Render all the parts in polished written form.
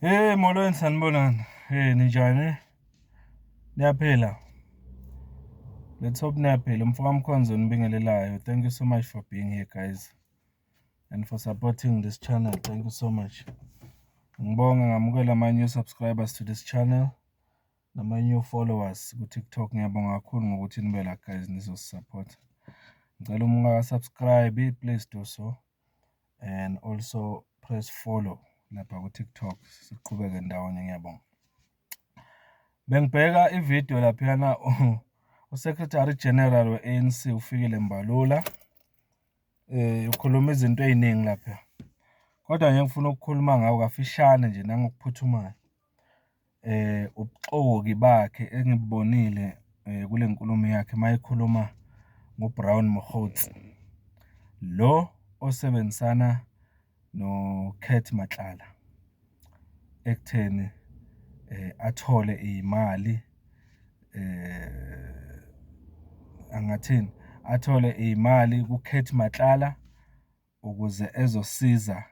Hey, molweni, sanibonani. Hey, ninjani? Niyaphila? Let's hope niyaphila. Umfoka Mkhonzo onibingelelayo. Thank you so much for being here, guys, and for supporting this channel. Thank you so much. Ngibonge ngamukela ama-new subscribers to this channel nama-new followers ku-TikTok. Ngiyabonga kakhulu ngokuthi nibe la, guys, nizosi-support. Ngicela uma ungaka-subscribe, please do so and also press follow lapha ku-TikTok, siqhubeke ndawonye. Ngiyabonga. Bengibheka ividiyo laphayana, u-Secretary General we-ANC uFikile Mbalula ukhuluma izinto ey'ningi lapha, kodwa nje engifuna ukukhuluma ngako kafishane nje nangokuphuthumayo ubuxoki bakhe engibubonile kule nkulumo yakhe uma ekhuluma ngo-Brown Mogotsi, lo osebenzisana no-Cat Matlala ekutheni athole iy'mali, angathini, athole iy'mali ku-Cat Matlala ukuze ezosiza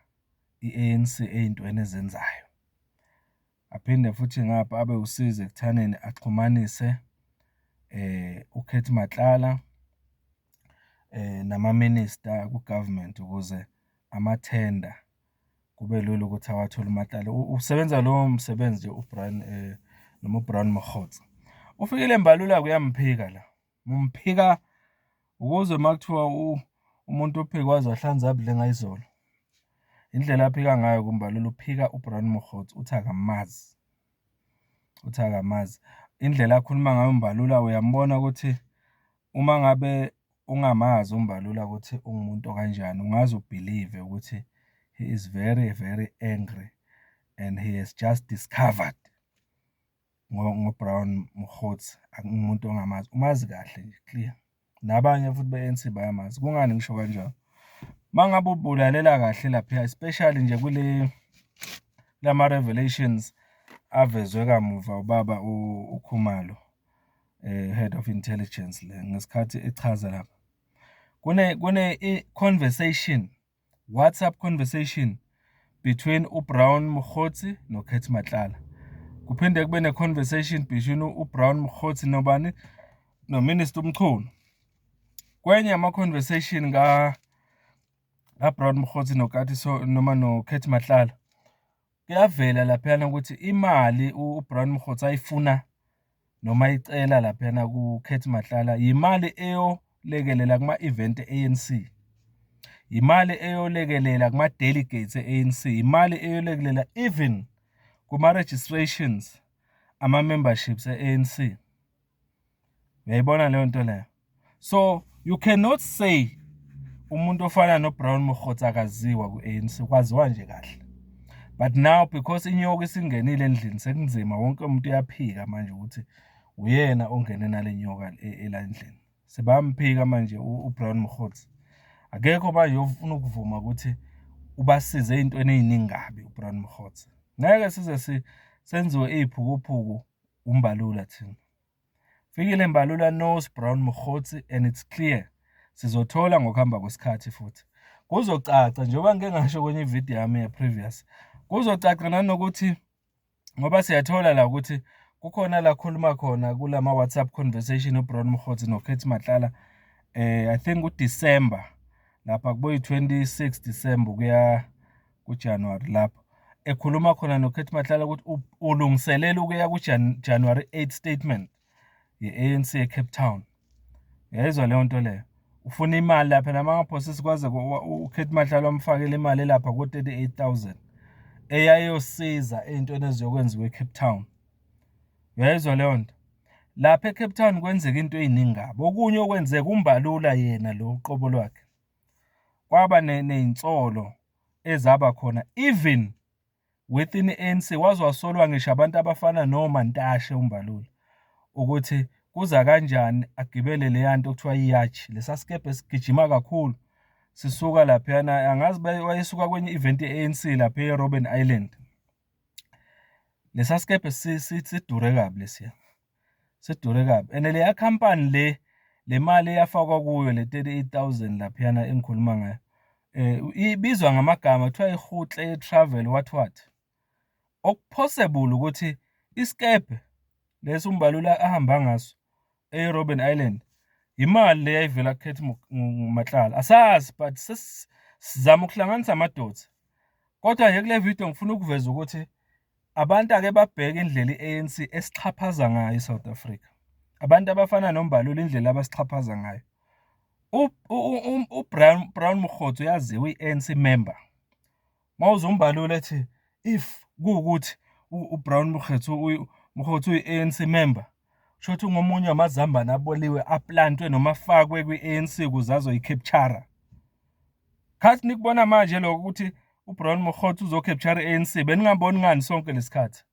i-ANC ey'ntweni ezenzayo. Aphinde futhi ngapha abe usizo ekuthaneni axhumanise u-Cat Matlala nama-minister ku-government ukuze amathenda kube lula ukuthi awathole uMatlala. Usebenza lowo msebenzi nje u-Brian noma u-Brown Mogotsi. Ufikile Mbalula-ke uyamphika la, umphika ukuzwe uma kuthiwa umuntu uphika waze wahlanza abudle ngayizolo. Indlela aphika ngayo kuMbalula, uphika u-Brown Mogotsi, uthi akamazi, uthi akamazi. Indlela akhuluma ngayo uMbalula, uyambona ukuthi uma ngabe ungamazi uMbalula ukuthi ungumuntu okanjani, ungaze u-believe ukuthi he is very, very angry and he has just discovered ngo-Brown Mogotsi, umuntu ongamazi, umazi kahle nje, clear. Nabanye futhi be-ANC bayamazi. Kungani ngisho kanjalo? Uma ngabe ubulalela kahle lapha, especially nje kule lama-revelations avezwe kamuva ubaba uKhumalo, head of intelligence le, ngesikhathi echaza lapha. Kune i-conversation, WhatsApp conversation between uBrown Mogotsi noCat Matlala. Kuphinde kube ne-conversation between uBrown Mogotsi nobani? No-Minister uMchunu. Kwenye ama-conversation ka Brown Mogotsi noKatiso noma noCat Matlala, kuyavela laphayana ukuthi imali uBrown Mogotsi ayifuna noma ayicela laphayana ku-Cat Matlala yimali eyolekelela kuma-event e-ANC. Imali eyolekelela kuma-delegates e-ANC, imali eyolekelela even kuma-registrations ama-memberships e-ANC. Uyayibona leyo nto leyo? So you cannot say umuntu ofana noBrown Mogotsi akaziwa ku-ANC, kwaziwa nje kahle. But now because inyoka isingenile endlini, sekunzima, wonke umuntu uyaphika manje ukuthi uyena ongene nale nyoka ela endlini. Sebamphika manje uBrown Mogotsi. Akekho manje ofuna ukuvuma ukuthi ubasize ey'ntweni ey'ningi kabi uBrown Mogotsi. Ngeke size senziwe iy'phukuphuku uMbalula thina. Fikile Mbalula knows Brown Mogotsi and it's clear. Sizothola ngokuhamba kwesikhathi futhi. Kuzocaca njengoba ngike ngasho kwenye ividiyo yami ya-previous. Kuzocaca nanokuthi ngoba siyathola la ukuthi kukhona la khuluma khona kulama WhatsApp conversation uBrown Mogotsi noCat Matlala, I think uDecember lapha kubo 26 December kuya kuJanuary, lapho ekhuluma khona noCat Matlala ukuthi ulungiselela ukuya ku-January 8 statement ye-ANC eCape Town. Uyayizwa leyo nto leyo? Ufuna imali lapha namaphosisi, kwaze uCat Matlala wamfakela imali lapha ko-38,000 eyayiyosiza ey'ntweni eziyokwenziwa eCape Town. Uyayizwa leyo nto? Lapha eCape Town kwenzeka into ey'ningi kabi. Okunye okwenzeka, uMbalula yena lo uqobo lwakhe, kwaba ney'nsolo ezaba khona even within i-ANC, waze wasolwa ngisho abantu abafana noMantashe uMbalula ukuthi kuza kanjani agibele leya nto okuthiwa i-yacht, lesa sikebhe esigijima kakhulu sisuka laphayana, angazi wayesuka kwenye i-event ye-ANC lapha e-Robben Island. Lesa sikebhe sidure kabi lesiya, sidure kabi and leya khampani le, le mali eyafakwa kuyo le 38,000 laphayana engikhuluma ngayo, ibizwa ngamagama, kuthiwa i-Rutle Travel what what. Oku-possible ukuthi isikebhe lesi uMbalula ahamba ngaso e-Robben Island, imali le eyayivela kuCat Matlala. Asazi but sesizama ukuhlanganisa ama-dots. Kodwa nje kule video ngifuna ukuveza ukuthi abantu ake babheke indlela i-A_N_C esixhaphaza ngayo e-South Africa. Abantu abafana noMbalula indlela abasixhaphaza ngayo. UBrown Mogotsi uyaziwa uyi-A_N_C member. Mawuzwa uMbalula ethi if kuwukuthi uBrown Mogotsi Mogotsi uyi-A_N_C member, kusho ukuthi ungomunye wamazambane aboliwe aplantwe noma afakwe kwi-A_N_C ukuze azoyi-capture-a. Khathi nikubona manje lokho ukuthi uBrown Mogotsi uzo-capture i-A_N_C, beningaboni ngani sonke lesikhathi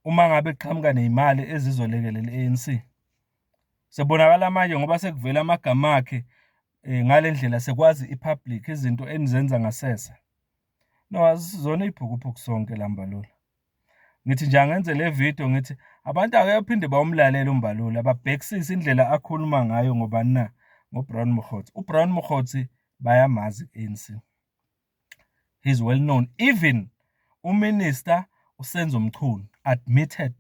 uma ngabe kuqhamuka ney'mali ezizolekelela i-A_N_C. Sebonakala manje ngoba sekuvela amagama akhe ngale ndlela sekwazi i-public izinto enizenza ngasese. No, asizona iy'phukuphuku sonke la, Mbalula. Ngithi nje angenze le video, ngithi abantu ake baphinde bayomlalela uMbalula, babhekisise indlela akhuluma ngayo. Ngobani na? NgoBrown Mogotsi. UBrown Mogotsi bayamazi ku-A_N_C, he's well known. Even uMinister uSenzo Mchunu admitted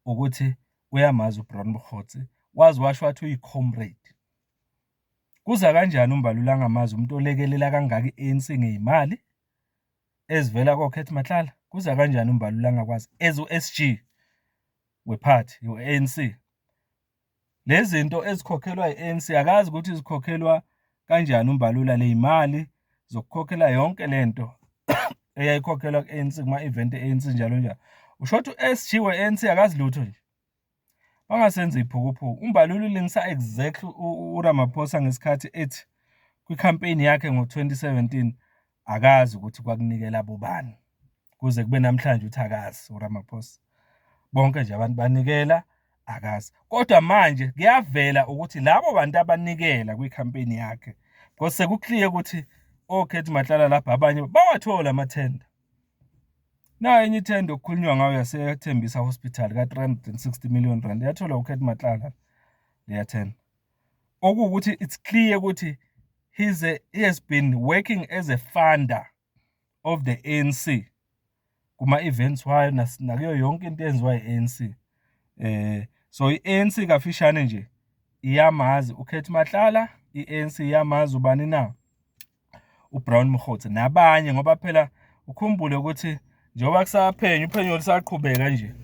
ukuthi uyamazi uBrown Mogotsi, waze washo wathi uyi-comrade. Kuza kanjani uMbalula angamazi umuntu olekelela kangaka i-A_N_C ngey'mali ezivela koCat Matlala? Kuza kanjani uMbalula angakwazi as u-S_G wephathi we-A_N_C? Lezi zinto ezikhokhelwa i-A_N_C, akazi ukuthi zikhokhelwa kanjani uMbalula, ley'mali zokukhokhela yonke lento eyayikhokhelwa ku-A_N_C, kuma-event e-A_N_C, njalo njalo. Usho ukuthi u-S_G we-A_N_C akazi lutho nje. Bangasenzi iphukuphuku. UMbalula ulingisa exactly uRamaphosa ngesikhathi ethi kwikhampeyini yakhe ngo-2017 akazi ukuthi kwakunikela bobani. Kuze kube namhlanje uthi akazi uRamaphosa. Bonke nje abantu banikela, akazi. Kodwa manje kuyavela ukuthi labo bantu abanikela kwikhampeyini yakhe, because seku-clear ukuthi oCat Matlala lapha abanye bawathola amathenda. Nayo enye ithenda okukhulunywa ngayo yaseThembisa Hospital ka-R360 million, yatholwa uCat Matlala leya tender. Okuwukuthi it's clear ukuthi he has been working as a funder of the A_N_C kuma-events wayo nakuyo yonke into eyenziwa i-A_N_C. So i-A_N_C kafishane nje iyamazi uCat Matlala, i-A_N_C iyamazi ubani na? UBrown Mogotsi nabanye, ngoba phela ukhumbule ukuthi njengoba kusaphenya, uphenyo lusaqhubeka nje,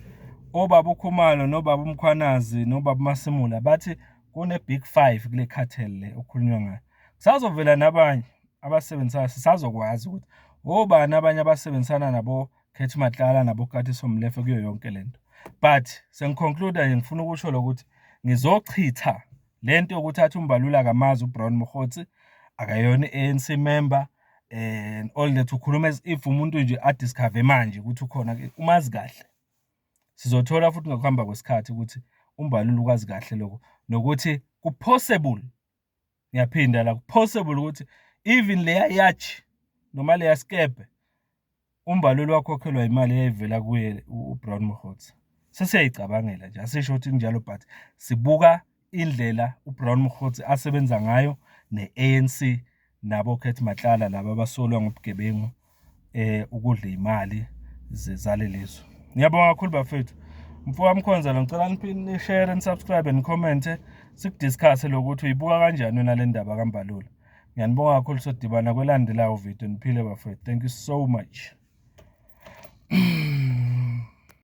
obaba uKhumalo nobaba uMkhwanazi nobaba uMasimula bathi kune-big five kule cartel le okukhulunywa ngayo. Kusazovela nabanye abasebenzisana, sisazokwazi ukuthi obani abanye abasebenzisana nabo Cat Matlala nabo Katiso Molefe kuyo yonke lento. But sengi-conclude nje, ngifuna ukusho lokuthi ngizochitha lento yokuthi athi uMbalula akamazi uBrown Mogotsi, akayona i-A_N_C member and all that. Ukhuluma as if umuntu nje a-discover manje ukuthi ukhona, umazi kahle. Sizothola futhi ngokuhamba kwesikhathi ukuthi uMbalula ukwazi kahle lokho, nokuthi ku-possible, ngiyaphinda la, ku-possible ukuthi even leya yacht noma leya skebhe uMbalula wakhokhelwa imali eyayivela kuye uBrown Mogotsi. Sesiyayicabangela nje, asisho ukuthi kunjalo, but sibuka indlela uBrown Mogotsi asebenza ngayo ne-A_N_C nabo Cat Matlala laba abasolwa ngobugebengu, ukudla imali zalelizwe. Ngiyabonga kakhulu, bafethu. Mfowami Mkhonza lo, ngicela ni-share, ni-subscribe, ni-comment, siku-discuss lokuthi uyibuka kanjani wena le ndaba kaMbalula. Ngiyanibonga kakhulu, sodibana kwelandelayo video. Niphile, bafethu. Thank you so much.